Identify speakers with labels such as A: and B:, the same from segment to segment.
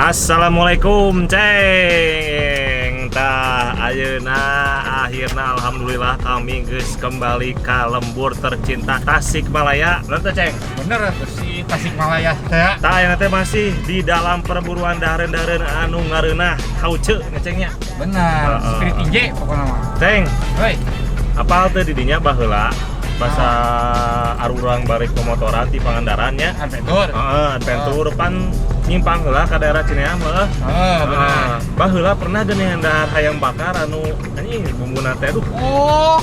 A: Assalamualaikum, Ceng. Tah, ayeuna akhirna alhamdulillah kami geus kembali ka lembur tercinta Tasikmalaya. Bener teh, Ceng?
B: Bener tuh si Tasikmalaya teh.
A: Tah, ayeuna teh masih di dalam perburuan dahareun-dahareun anu ngareunah hauce ngecengnya.
B: Bener,
A: Heeh.
B: spirit inje pokoknya mah.
A: Ceng,
B: Hoi.
A: Apal teh didinya baheula basa arurang balik pemotoran di Pangandaran nya.
B: Adventure.
A: Heeh, adventure pan nyimpang heula ka daerah Cineam heuh.
B: Heeh, bener.
A: Ah, baheula pernah geuning dahar hayam bakar anu anjing bumbuna teh, aduh.
B: Oh,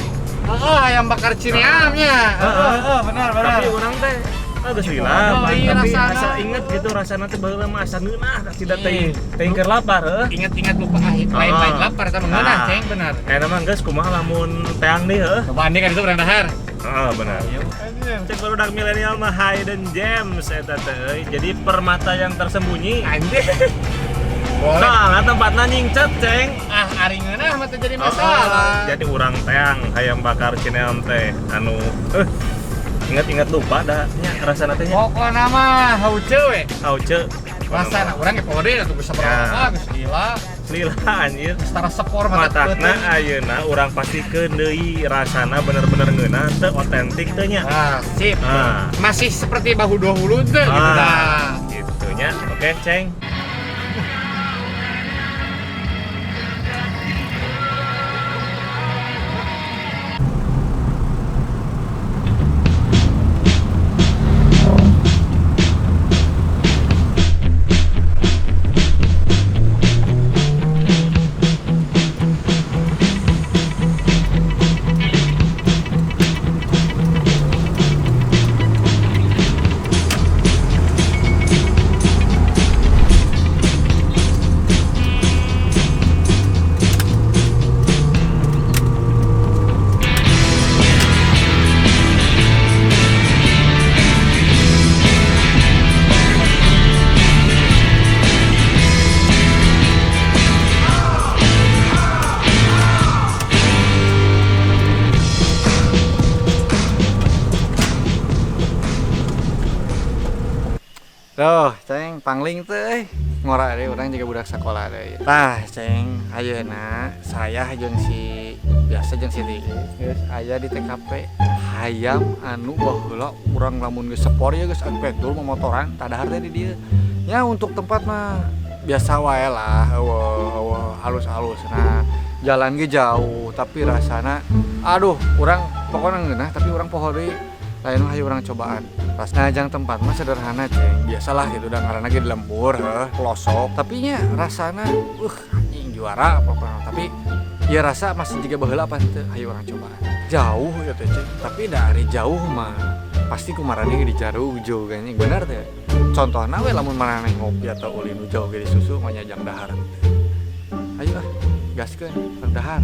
B: heeh, ayam bakar Cineam nya.
A: Heeh.
B: Heeh, heeh, benar, benar.
A: Tapi urang teh geus lila,
B: Oh, iya,
A: tapi
B: rasana.
A: Asa inget gitu rasana teh baheula mah asa ngeunah kasih teh
B: Iya.
A: teh keur lapar heuh.
B: Ingat-ingat lupa ah, lain-lain lapar sama ngeunah,
A: Ah.
B: Ceng, benar.
A: Kayakna mah geus kumaha lamun teang deui heuh.
B: Cobaan deh kan itu urang dahar.
A: Heeh, benar. Cek barudak milenial mah hidden gems eta teh euy. Jadi permata yang tersembunyi.
B: Anjir. Boleh.
A: Soalnya tempatnya nyingcet, Ceng.
B: Ah, ari ngeunah mah teu jadi
A: Oh,
B: masalah.
A: jadi urang teang hayam bakar Cineam teh anu ingat-ingat lupa dah nya rasana teh nya.
B: Pokokna mah hauce we.
A: Hauce.
B: Rasana urang ge poho deui atuh geus sabaraha
A: Ya.
B: geus gila.
A: Lila anjir.
B: Geus tara sepor mata
A: Matakna ayeuna urang pastikeun deui rasana bener-bener ngeunah teu otentik teu nya.
B: Ah, sip.
A: Ah.
B: Masih seperti bahu dua hulu tuh gitu dah.
A: Gitu nya. Oke, Ceng.
B: Tuh, Ceng, pangling teh euy. Ngora deui urang juga budak sekolah deui. Tah, Ceng, ayeuna saya jeung si biasa jeung si Tiis geus aya di TKP hayam anu baheula urang lamun geus sepor ya geus adventure momotoran tadahar teh di dieu. Ya untuk tempat mah biasa wae lah, eueuh eueuh halus-halus. Nah, jalan ge jauh tapi rasana aduh, urang pokokna ngeunah tapi urang poho deui. Lain mah hayu urang cobaan. Rasana jang tempat mah sederhana, Ceng. Biasalah gitu udah ngaranna ge di lembur, heuh, pelosok. Tapi nya rasana anjing juara pokokna. Tapi ya rasa masih jiga baheula apa teu hayu urang cobaan. Jauh ya teh, Ceng. Tapi dari jauh mah pasti kumarane ge dijarugjo kayaknya. Bener teh. Contohna we lamun maraneh ngopi atau ulin nu jauh ge disusu mah nya jang dahar. Ayo ah, gaskeun urang dahar.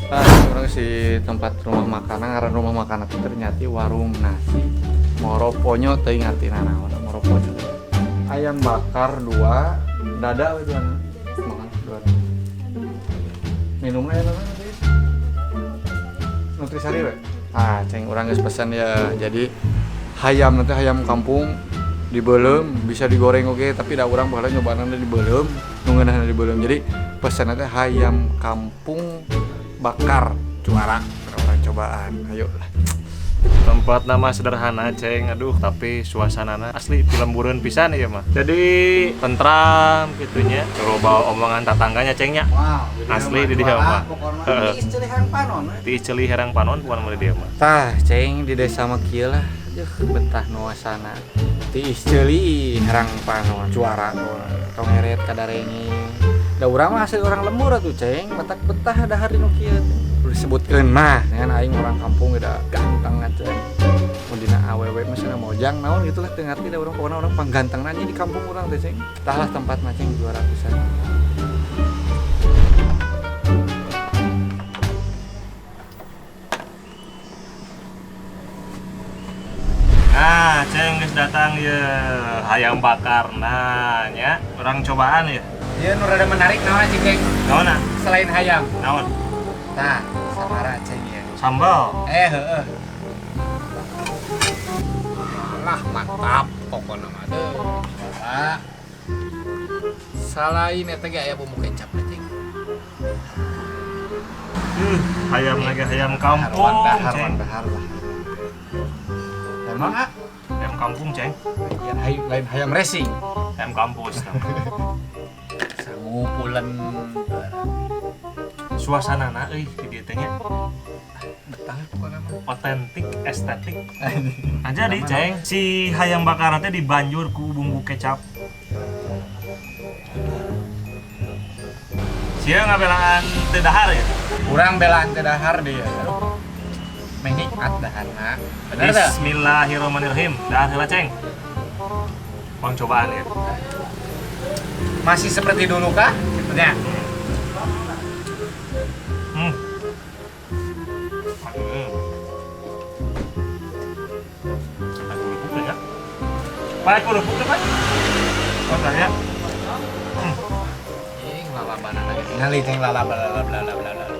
B: Ah, urang si tempat rumah makanan, ngaran rumah makanan itu ternyata warung nasi Moroponyo teuing artina naon Moroponyo. Ayam bakar 2, dada we 2. Makan 2. Minumnya ya namanya teh. Nutrisari we. Ah, Ceng urang geus pesan ya. Jadi hayam nanti hayam kampung dibeuleum, bisa digoreng oge, tapi da urang baheula nyobaan dibeuleum, nu ngeunahna dibeuleum. Jadi pesanna teh hayam kampung bakar juara orang cobaan, ayo lah.
A: Tempat nama sederhana, Ceng, aduh tapi suasanana asli pilembureun pisan ieu mah. Jadi tentram gitunya, loba omongan tatangganya, Cengnya.
B: Wow,
A: Asli di dieu mah. Heeh.
B: Di Ceuli Herang Panon.
A: Di Ceuli Herang Panon bukan mah di dieu mah.
B: Tah, Ceng di desa mah kieu lah. Aduh, betah nuasana. Di Ceuli Herang Panon juara tong heret kadarenge. Da urang mah asli orang lembur atuh, Ceng, matak betah dahar di nu kieu teh. Disebutkeun mah dengan aing orang kampung udah ganteng aja. Mun dina awewe mah cenah mojang naon gitu lah teu ngarti da urang pokona urang pangganteng aja di kampung urang teh, Ceng. Tah lah tempat mah, Ceng, juara pisan.
A: Ah, Ceng geus datang ye hayam bakar. Nah, nya urang cobaan ya.
B: Ieu nu rada menarik naon cing, Ceng?
A: Naon?
B: Selain hayam.
A: Naon?
B: Tah, samara ceng ya.
A: Sambal.
B: Heeh. Lah mantap pokokna mah deh. Nah, salain eta ge aya bumbu kecap teh cing.
A: Hayam lagi hayam kampung,
B: Dahar,
A: ceng.
B: dahar lah. Emang ah,
A: Hayam kampung, ceng.
B: lain lain hayam racing.
A: Hayam kampus.
B: Sangu pulen
A: Suasana euy di dieu teh nya
B: betah pokokna mah.
A: otentik, estetik. Nah, jadi, ceng, si hayam bakar teh dibanjur ku bumbu kecap. Sia ngabelaan teu dahar ya?
B: Kurang belaan teh dahar dia. Aduh. Meh nikmat daharna. Bener teh?
A: Bismillahirrahmanirrahim. Dahar heula, ceng. Bang cobaan ya.
B: Masih seperti dulu kah? Gitunya.
A: Aduh. Ada kerupuk ya? Pak, kerupuk tuh, Pak? Oh, saya.
B: Ing lalabanan lagi. Ningali ceng lalaba lalaba lalaba lalaba.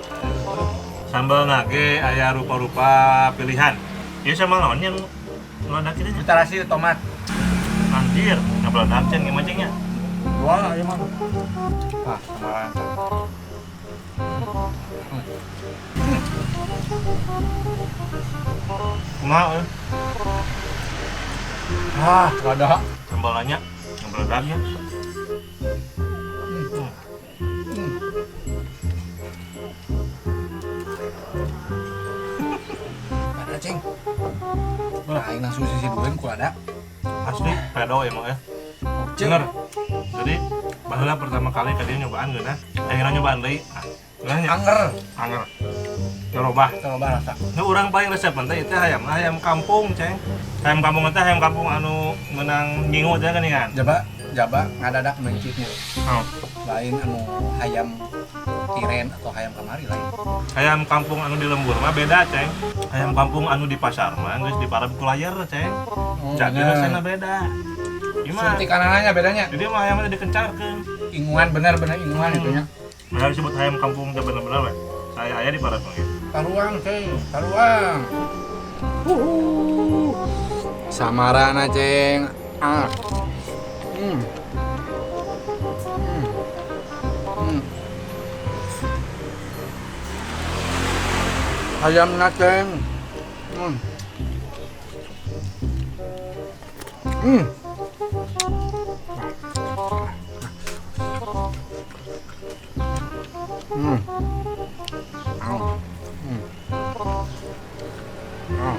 A: Sambal nage aya rupa-rupa pilihan. Ieu sama lawannya nu meledak kitu nya.
B: Kita rasi tomat.
A: Anjir, ngabeledak ceng gimana cengnya?
B: Wah, ieu mah. Ah, kemarin.
A: Kumaha euy?
B: Ah, rada.
A: Sambalnya ngabeledaknya.
B: Ada ceng. Wah, aing langsung sisi dueun ku ada.
A: Asli pedo emang ya. Bener. Jadi baheula pertama kali ka dieu nyobaan geunah. Akhirnya nyobaan deui. Ah, geunah nya.
B: Anger.
A: Anger. Jorobah.
B: Coba rasa.
A: Nu urang paling resep teh itu hayam, hayam kampung, ceng. Hayam kampung teh hayam kampung anu meunang nyingu teh geuningan.
B: Jaba, jaba ngadadak mencitnya.
A: Oh.
B: Lain anu hayam tiren atau hayam kamari lain.
A: Hayam kampung anu di lembur mah beda, ceng. Hayam kampung anu di pasar mah geus diparab ku layar, ceng.
B: Oh,
A: Jadi rasana beda. Gimana?
B: Suntikanannya bedanya.
A: Jadi mah hayamnya dikencarkeun.
B: Inguan bener-bener inguan itunya.
A: Benar disebut hayam kampung teh bener-bener we. Saya aya di parab mah.
B: Taruang, ceng. Taruang. Uhuh. Samarana, ceng. Ah. Hmm. Hmm. Hmm. Ayamna, ceng. Hmm. Hmm. Hmm. Au. Hmm. Au.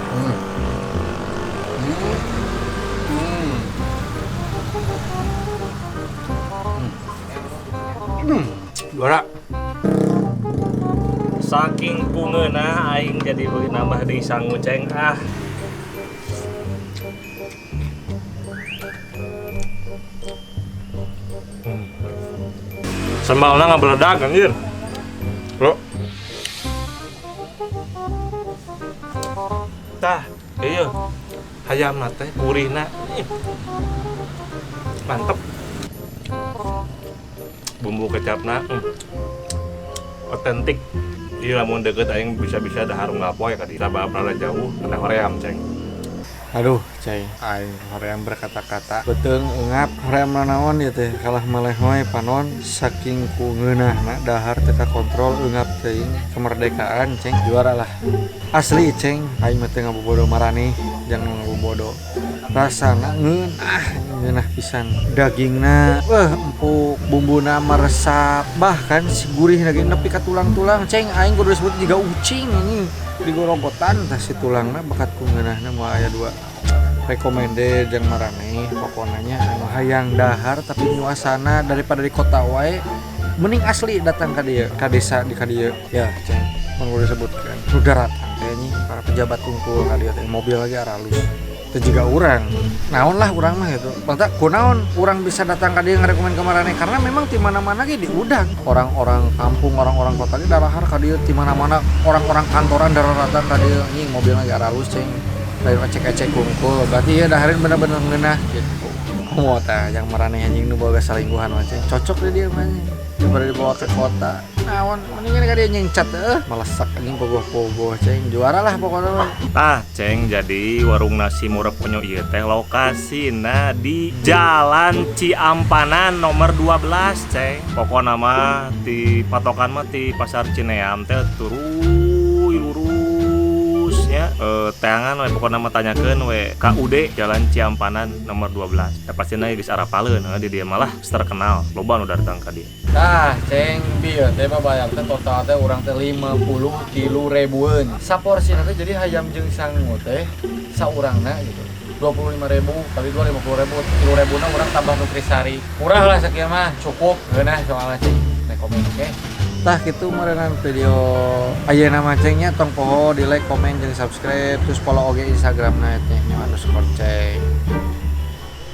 B: Hmm. Hmm. Hmm. Hmm. Juara.
A: Saking pungeunah aing jadi beuki nambah deui sangu ceng ah. Sambalna ngabeledak anjir. Bro. Tah, iya. Hayamna teh gurihna. Ih. Mantep. Bumbu kecapna otentik. Iya lamun deket aing bisa-bisa dahar unggal poe ka dieu. Sabab rada jauh kada hoream ceng.
B: Aduh, cai, aing hoream berkata-kata. Beuteung eungap hoream nanaon ieu teh kalah malehoy panon saking ku ngeunahna dahar teu kakontrol eungap teuing kemerdekaan ceng juara lah. Asli ceng, aing mah teu ngabobodo maraneh, jangan ngabobodo. Rasana ngeunah, ngeunah pisan. Dagingna empuk, bumbuna meresap, bahkan si gurihna ge nepi ka tulang-tulang ceng aing kudu disebut jiga ucing anjing. Digorogotan tah si tulangna bakat ku ngeunahna moal aya dua. Recommended jeung maraneh pokona nya anu hayang dahar tapi nyuasana daripada di kota wae mending asli datang ka dieu, ka desa di ka dieu. Ya ceng, mun kudu disebutkeun. Nu daratan teh nya para pejabat tungkul ka dieu teh mobil lagi aralus. Teu jiga urang. Naon lah urang mah gitu. Mata kunaon urang bisa datang ka dieu ngarekomen ka maraneh karena memang di mana-mana ge diudang. Orang-orang kampung, orang-orang kota ge darahar ka dieu di mana-mana, orang-orang kantoran dararatan ka dieu anjing mobilna ge aralus ceng. Lain ecek-ecek kungkul. Berarti ya dahareun bener-bener ngeunah gitu. Komo tah yang maraneh anjing nu boga salingkuhan mah, ceng. Cocok deh dia mah anjing. Daripada dibawa ke kota. Naon mendingan ka dia nyengcat melesak anjing pogoh-pogoh, ceng. Juara lah pokoknya mah.
A: Tah, ceng, jadi warung nasi murep konyo ieu teh lokasina di Jalan Ciampanan nomor 12, ceng. Pokokna mah di patokan mah di Pasar Cineam teh turuy lurus nya. Teangan we pokokna mah tanyakeun we KUD Jalan Ciampanan nomor 12. Da pastina geus arapaleun di dieu malah terkenal. Loba nu datang ka dieu.
B: Tah, ceng, bieu teh mah bayar teh total teh urang teh 53 ribuan. Saporsi teh jadi hayam jeung sangu teh saurangna gitu. 25.000 kali 2 50.000, 3.000 na urang tambah nutrisari. Murah lah sakieu mah, cukup geunah soalnya ceng. Nek komen oke. Tah kitu meureunan video ayeuna mah, cengnya. Tong poho di like, komen jeung subscribe, terus follow oge Instagramna @_ceng.